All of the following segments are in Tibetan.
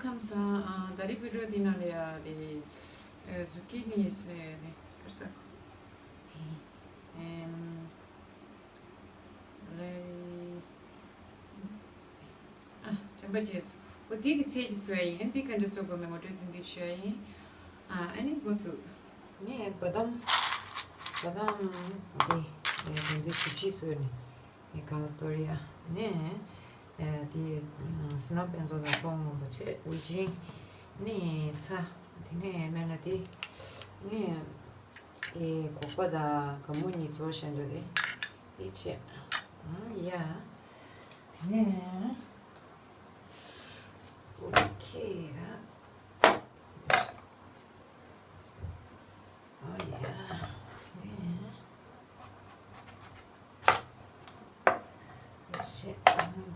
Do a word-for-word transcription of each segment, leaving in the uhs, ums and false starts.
ཁམས་བཟང་། ཨ། ད་རེས་བི་ཌི་ཡོ་འདི་ནང་ལ་ཡ་དེ། ཨ། ཟུ་ཀི་ནི་ཟེར་ནས་ག་རེ་ཟ། ཨེམ། ལེ། ཨ། དྲན་པ་བརྗེད་སོང་། འོ་དེ་གི་ཚད་ཀྱིས་བཟོ་ཡ་ཡིན། དེ་ག་འདྲ་བཟོ་དགོས་མིན་ངོ་སྤྲོད་ཏན་ཏན་ཞུ་ཡ་ཡིན། ཨ། ཨ་ནི་འགོ་ཚུགས། ངས་བ་དམ། བ་དམ་འདི་དོན་དུ་ཞིབ་ཞིབ་བཟོས་ནས་ངས་གང་ལ་གཏོར་ཡ་ནས། ཨ། དེ་སྣོད་དཔེ་མཛོད་དང་ཚོང་སྔོན་པོ་ཆེ་དབུ་ཅན་ནས་ཚྭ། དེ་ནས་སྨན་སྣ་དེ་ནས། ཨེ། སྒོག་པ་དང་སྒ་སྨུག་གཉིས་བཙོ་བཞག་འདུག་དེ། དེ་བྱས། ཨ་ཡ། དེ་ནས། ཨོ་ཁེ་ར། ཨ་ཡ། དེ་ནས། བྱས།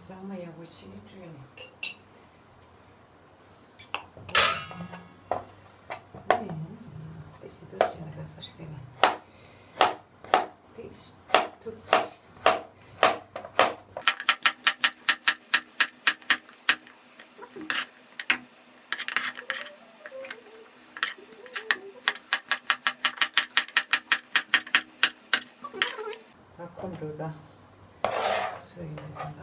གཙང་མ་ཡག་པོ་བྱས་བཀྲུས་ནས། ད་ཁོམ་འགྲོ་ད། སུ་ཡིན་པའི་སེམས་ལ།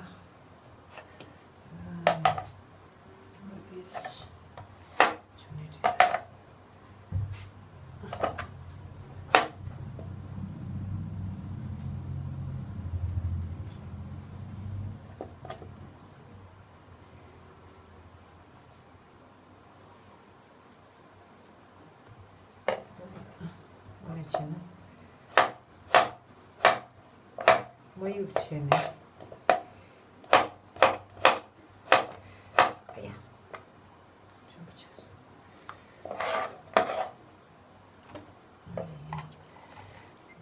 འོ་ནས་བྱས་ན། མ་ཡུག་བྱས་ནས། ཨ་ཡ། ཆེན་པོ་བྱས། ཨ་ཡ།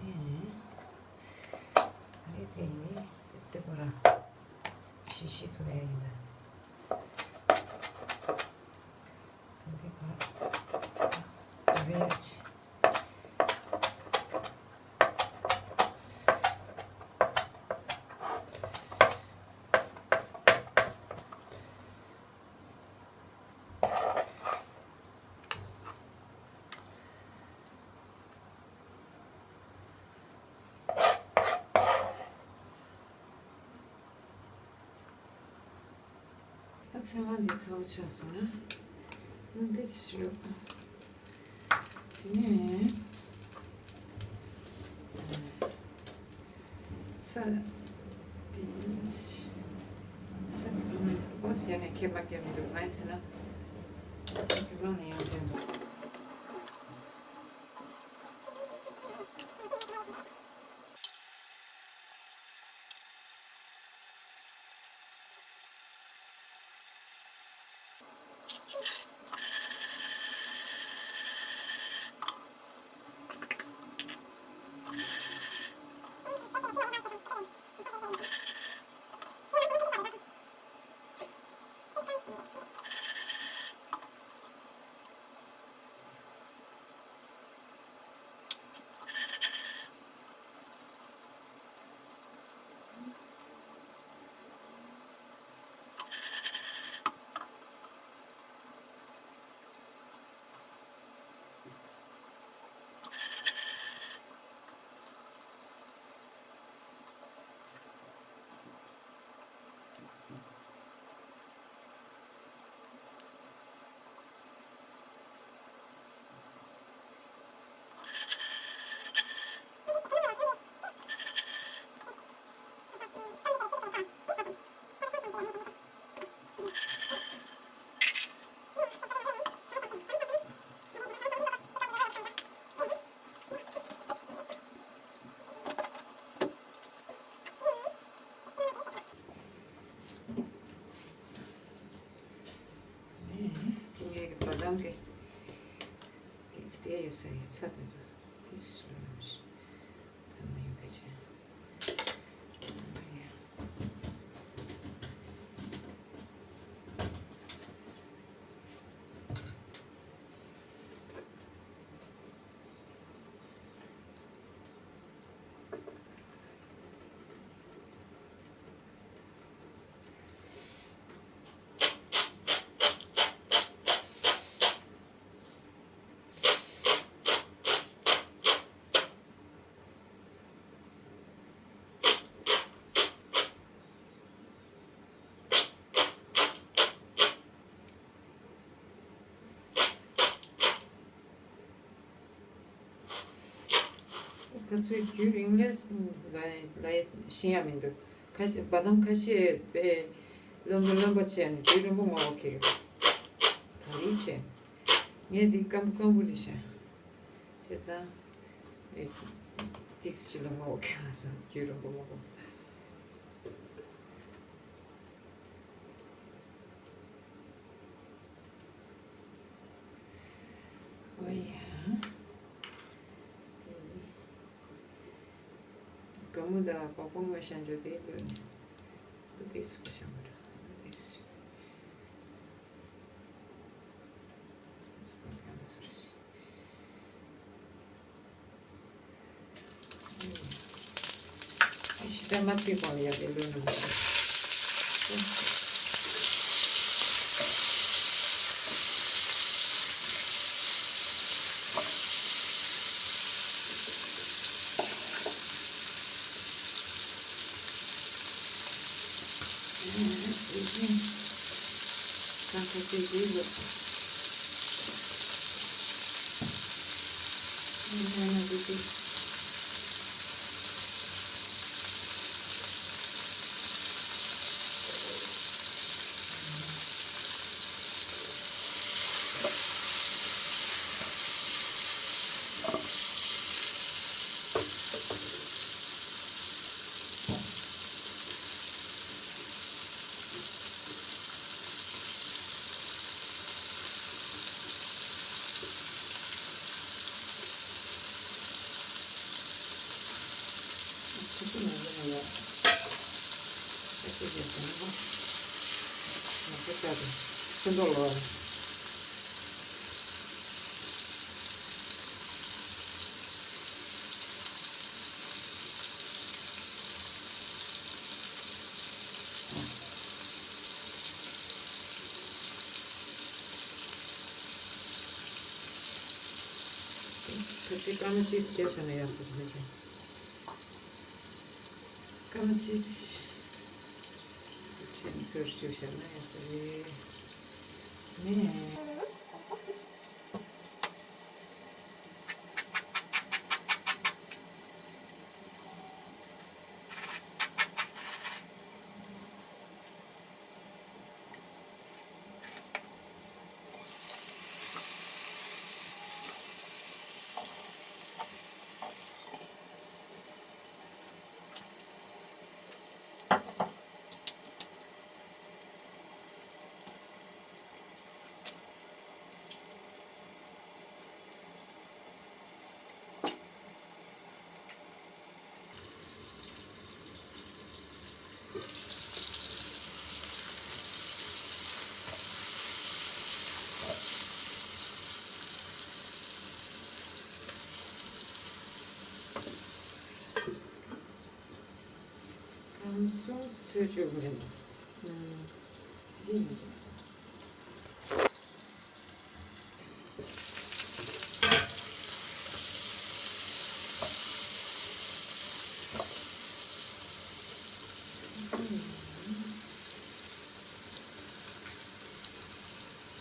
ཨེ། ཨ་རེ་དེ་ཡིན། དེ་ཁོ་རང་ཤི་ཤི་ཐུབ་ཡ་ཡིན་ན། ད་ཚོད་ལ་འདི་ཚ་བོ་ཆགས་སོང་ན། ཨ། འདི་ཅི་ཞིག་ཡོད། དེ་ནས་ས་དེ་ས་འོ་ཟེར་ནས་ཁྱེད་མ་ཁྱེད་མི་འདུག་ང་ཡིན་ཟེར་ན། རྒྱུ་མང་ནས་ཡང་དོན་དུ། དེ་ངའི་གི་བ་དམ་གི་དེ་ཚོ་དེ་ཡོད་ས་ཡོད་ཚ་དེ་ཚོ་དེ་སུ་ལ་མི་ཤེས། ད་མ་ཡོད་པའི་ཆེད། ཁ་ཚུར་རྒྱུན་རིང་ལས་ལ་ལ་ཤེས་ཡ་མི་འདུག་ཁ་ཤས་བ་དམ་ཁ་ཤས་པའི་རློན་པ་རློན་པ་བྱས་ནས་རྒྱུན་རིང་པོ་མང་པོ་ཁེལ་ཡོད། ད་རེས་བྱས། ངས་འདི་སྐམ་པོ་སྐམ་པོ་རེད་ཤག་བྱས་ཙང་། ཨེ། ཏིག་ཙི་ལ་མང་པོ་ཁེལ་སོང་རྒྱུན་རིང་པོ་མང་པོ། ཨོ་ཡ། དགའ་མོ་དང་བག་བག་ངོ་ཤ་འཇོ་དེ་ལོས་ནས། ཨ་དེ་སུ་ག་ཤ་མ་ར་ཨ་དེ་སུ། སུ་ག་ཤ་མ་སུ་ར་ཤི། ཤི་ད་མ་ཚིག་གོང་ལ་ཡག་གི་ལོས་ན་མ་ར། ཁ་ཅིག་སྐར་མ་གཅིག་བརྒྱབ་བྱས་ན་ཡག་པོ་རེད། སྐར་མ་གཅིག་བྱས་ནས་ཚོས་བཅུག་བྱས་ན་ཡག་པོ་རེད། ནས། ཁམས་གསུམ་ཚོས་བཅུག་མེད་ན། ཨུམ། ཡིན།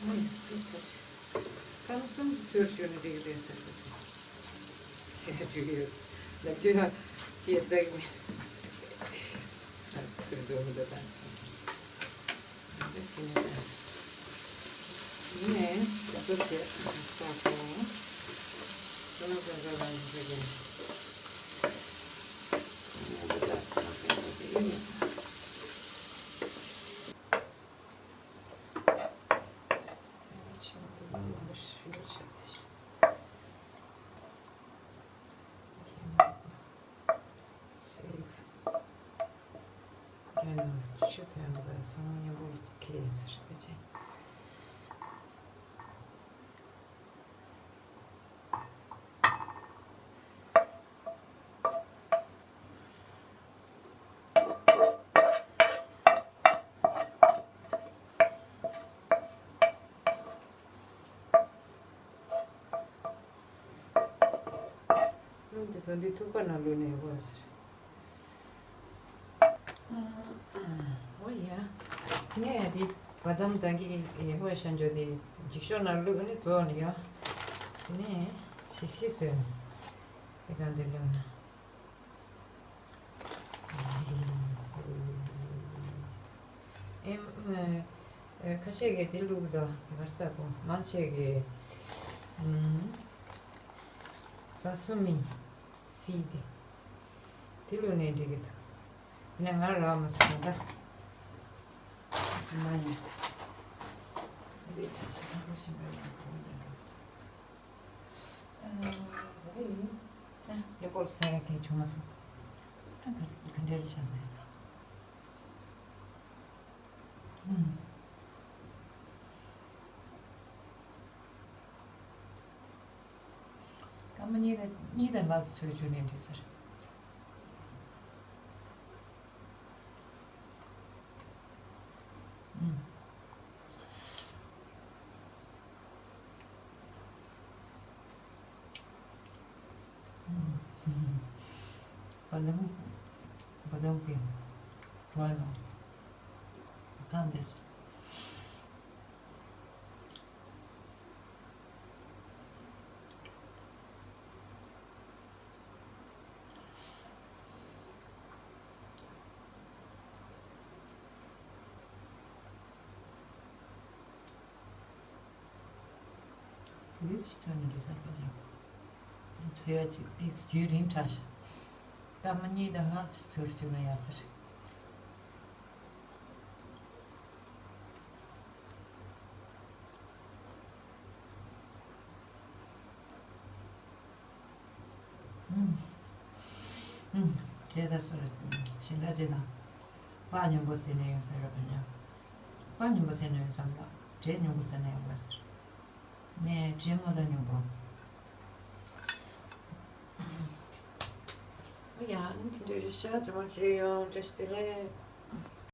ཨུམ། ཨ་ཡ། ཚོས་ཚོས། ཁམས་གསུམ་ཚོས་བཅུག་ནས་འགྲིག་རེད་ཟེར་གི་འདུག་ཧེ་ཧེ། བཅུག་ཡོད། ལབ་རྒྱུ་ཡང་ཅི་ཡང་ལྟ་གི་མེད། ཨ་ཚོས་འགྲོ་གི་འདུག་ད། ཨ་འདི་ཞིག་ནས་ད། ཡིན་ནའི་ད་ཚོས་བྱས་ས་གོ། ཚོས་ནང་ཚོས་འགྲོ་ལ་འགྲོ་གི་ནས། ཡིན་ནའི་འདི་ད་ཚོས་ནང་ཚོས་འགྲོ་གི་ཡིན་ནའི། Save. རེད་ན་ཆུ་ཐོན་པ་ཚང་མ་མཉམ་པོ་ཁེལ་ཡིན་ཟེར་བ་ཅན། འདི་དང་འདི་ཐུག་པ་ན་ལོ་ནས་ཡོད་པ་ཟེར། ཨོ་ཡ། ངས་འདི་བ་དམ་དང་གི་ཡེ་ཧོ་ཤན་ཇོ་འདི་འགྱིག་ཤོག་ནང་བླུགས་ནས་བཙོས་ནས་ཡོད། དེ་ནས་ཞིབ་ཞིབ་བཟོས་ནས་དེ་ག་འདི་བླུགས་ན། ཨེམ། ཨེ། ཁ་ཤས་ཀྱིས་དེ་བླུགས་དང་། ག་རེ་ཟེར་དགོས། མང་ཆེ་གིས། ཨམ། ས་སུ་མི་སི་དེ། དེ་བླུགས་ནས་འགྲིག་གི་འདུག་ཡིན་ན་ང་རག་མ་སོང་ད། མ་ཡིན། འདི་ད་ཆ་ཁ་པོ་ཞིག་མ་ཡིན་གོ་ཡིན་འགྲོ། ཨ། ག་རེ་ཡིན། ཨ། ཡག་པོ་ཟ་ཡག་གང་བྱུང་མ་སོང་། ཨ། ག་ག་འདྲ་རེད་བཞག་ན་ཡག་ད། ཨུམ། སྐར་མ་གཉིས་དང་གཉིས་དང་ལྷག་ཙམ་ཚོས་བཅུག་ནས་འགྲིག་ས་རེད། ཨུམ། ཨུམ། བ་ལང་། བ་ལང་གི་བྲོ་ནོ། ཐང་དེ་སོ། བོད་ཡིག་ཅིག་ཐོན་ནས་འགྲོ་ས་རེད་ཅང་། ཚོ་ཡ་ཅིག་ཏིག་རྒྱུན་རིང་དྲགས་ཤག་སྐར་མ་གཉིས་དང་ལྷག་ཙམ་ཚོས་བཅུག་ན་ཡག་ས་རེད། ཨུམ། ཨུམ། བྲེལ་ད་སོ་རེད། ཤིང་རྟ་ཅན་དང་། པགས་སྙོམས་པོ་ཟས་ནས་ཡོང་ས་རེད་པ་ཉམས། པགས་སྙོམས་པོ་ཟས་ནས་ཡོང་བསམ་ལ། བྲེལ་སྙོམས་པོ་ཟས་ན་ཡོང་བ་ཟེར། ནས་བྲེལ་མོ་ད་སྙོམས་པོ། ཡ། ཨ་ནི་དེ་འདྲ་རེད་ཤག་ཇོ་མོ་བྱས་ཡོང་། བཀྲ་ཤིས་བདེ་ལེགས།